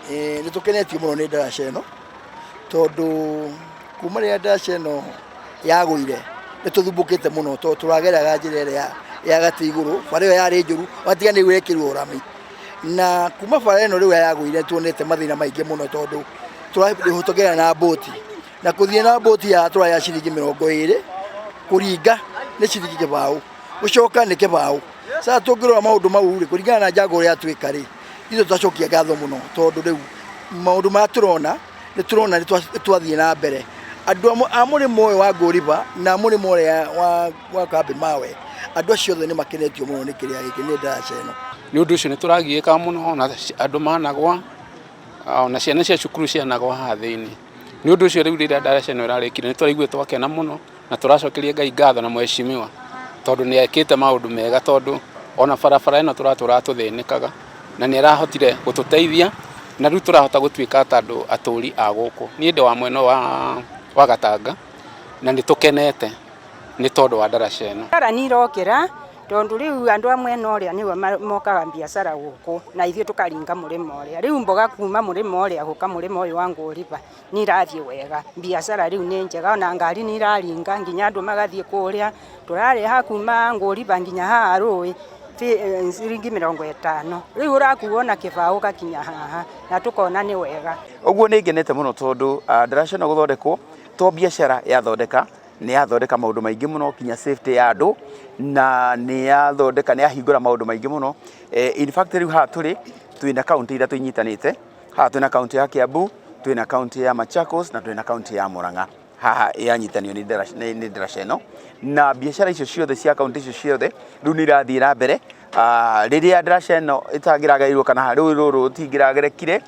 Nĩ tũkenetio mũno nĩ ndaraca ĩno tondũ kuma rĩrĩa ndaraca ĩno yagũire nĩ tũthumbũkĩte mũno tondũ tũrageraga njĩra ĩrĩa ya gatĩ igũrũ, bara ĩyo yarĩ njũru ona tiga nĩ ĩrekĩrwo rami. Na kuma bara ĩno rĩu yagũire nĩ tuonete mathĩna maingĩ mũno tondũ tũragera na mbũti na kũthiĩ na mbũti ya tũrarĩha ciringi 20, kũringa nĩ ciringi 0, gũcoka nĩ 0. Sasa tũngĩrora maũndũ mau rĩ, kũringana na njango ũrĩa yatuĩka rĩ, ithuĩ tũracokia ngatho mũno tondũ rĩu maũndũ marĩa tũrona nĩ tũrona nĩ twathiĩ na mbere. Andũ a mũrĩmo ũyũ wa Ngũriba na mũrĩmo ũrĩa wa Kambĩ Mawe, andũ acio othe nĩ makenetio mũno nĩ kĩrĩa gĩkĩ, nĩ ndaraca ĩno. Nĩ ũndũ ũcio nĩ tũragiĩka mũno na andũ managwa, ona ciana cia cukuru cianagwa haha thĩinĩ. Nĩ ũndũ ũcio rĩu rĩrĩa ndaraca ĩno ĩrarĩkire nĩ tũraiguire twakena mũno na tũracokeria Ngai ngatho na mheshimiwa tondũ nĩ ekĩte maũndũ mega tondũ ona barabara ĩno tũratũraga tũthĩnĩkaga na nĩ arahotire gũtũteithia na rĩu tũrahota gũtuĩka ta andũ atũri a gũkũ. Niĩ ndĩ wa mwena wa Gatanga na nĩ tũkenete nĩ tondũ wa ndaraca ĩno. Biacara nĩ irokĩra tondũ rĩu andũ a mwena ũrĩa nĩo mokaga biacara gũkũ na ithuĩ tũkaringa mũrĩmo ũrĩa. Rĩu mboga kuma mũrĩmo ũrĩa gũka mũrĩmo ũyũ wa Ngũriba nĩ irathiĩ wega. Biacara rĩu nĩ njega ona ngari nĩ iraringa nginya andũ magathiĩ kũrĩa. Tũrareha kuma Ngũriba nginya haha rũĩ ciringi 50. Rĩu ũrakuo na 0 ũgakinya haha na tũkona nĩ wega. Ũguo nĩ ngenete mũno tondũ ndaraca ĩno gũthondekwo to biacara yathondeka, nĩ yathondeka maũndũ maingĩ mũno nginya safety ya andũ na nĩ yathondeka, nĩ yahingũra maũndũ maingĩ mũno. In fact rĩu haha tũrĩ twĩna kaũntĩ ithatũ inyitanĩte, haha twĩna kaũntĩ ya Kiambu, twĩna kaũntĩ ya Machakos na twĩna kaũntĩ ya Murang'a. Haha yanyitanio nĩ ndaraca ĩno na biacara icio ciothe cia kaũntĩ icio ciothe rĩu nĩ irathiĩ na mbere. Rĩrĩa ndaraca ĩno ĩtangĩragereirwo kana rũĩ rũrũ rũtingĩragerekire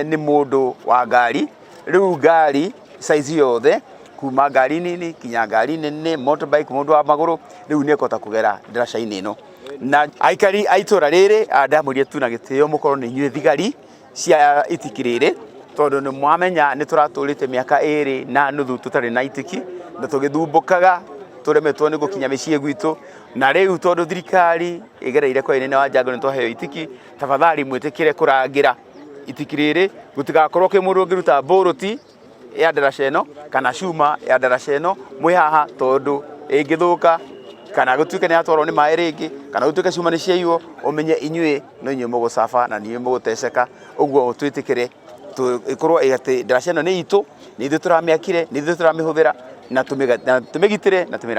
nĩ mũndũ wa ngari, rĩu ngari size yothe kuma ngari nini nginya ngari nene, motorbike, mũndũ wa magũrũ, rĩu nĩ ekũhota kũgera ndaraca-inĩ ĩno. Na aikari a itũra rĩrĩ ndamwĩrire tu na gĩtĩo mũkorwo nĩ inyuĩ thigari cia itiki rĩrĩ, tondũ nĩ mwamenya nĩ tũratũrĩte mĩaka 2.5 tũtarĩ na itiki na tũgĩthumbũkaga tũremetwo nĩ gũkinya mĩciĩ gwitũ, na rĩu tondũ thirikari ĩgereire kwa Wainene wa Njango nĩ twaheo itiki, tafadhali mwĩtĩkĩre kũrangĩra itiki rĩrĩ gũtigakorwo kwĩ mũndũ ũngĩruta mbũrũti ya ndaraca ĩno kana cuma ya ndaraca ĩno mwĩ haha, tondũ ĩngĩthũka kana gũtuĩke nĩ yatwarwo nĩ maĩ rĩngĩ kana gũtuĩke cuma nĩ ciaiywo, ũmenye inyuĩ no inyuĩ mũgũcaba na nĩ inyuĩ mũgũteceka. Ũguo twĩtĩkĩre ĩkorwo atĩ ndaraca ĩno nĩ itũ, nĩ ithuĩ tũramĩakire, nĩ ithuĩ tũramĩhũthĩra na tũmĩgitĩre na tũmĩrangĩre.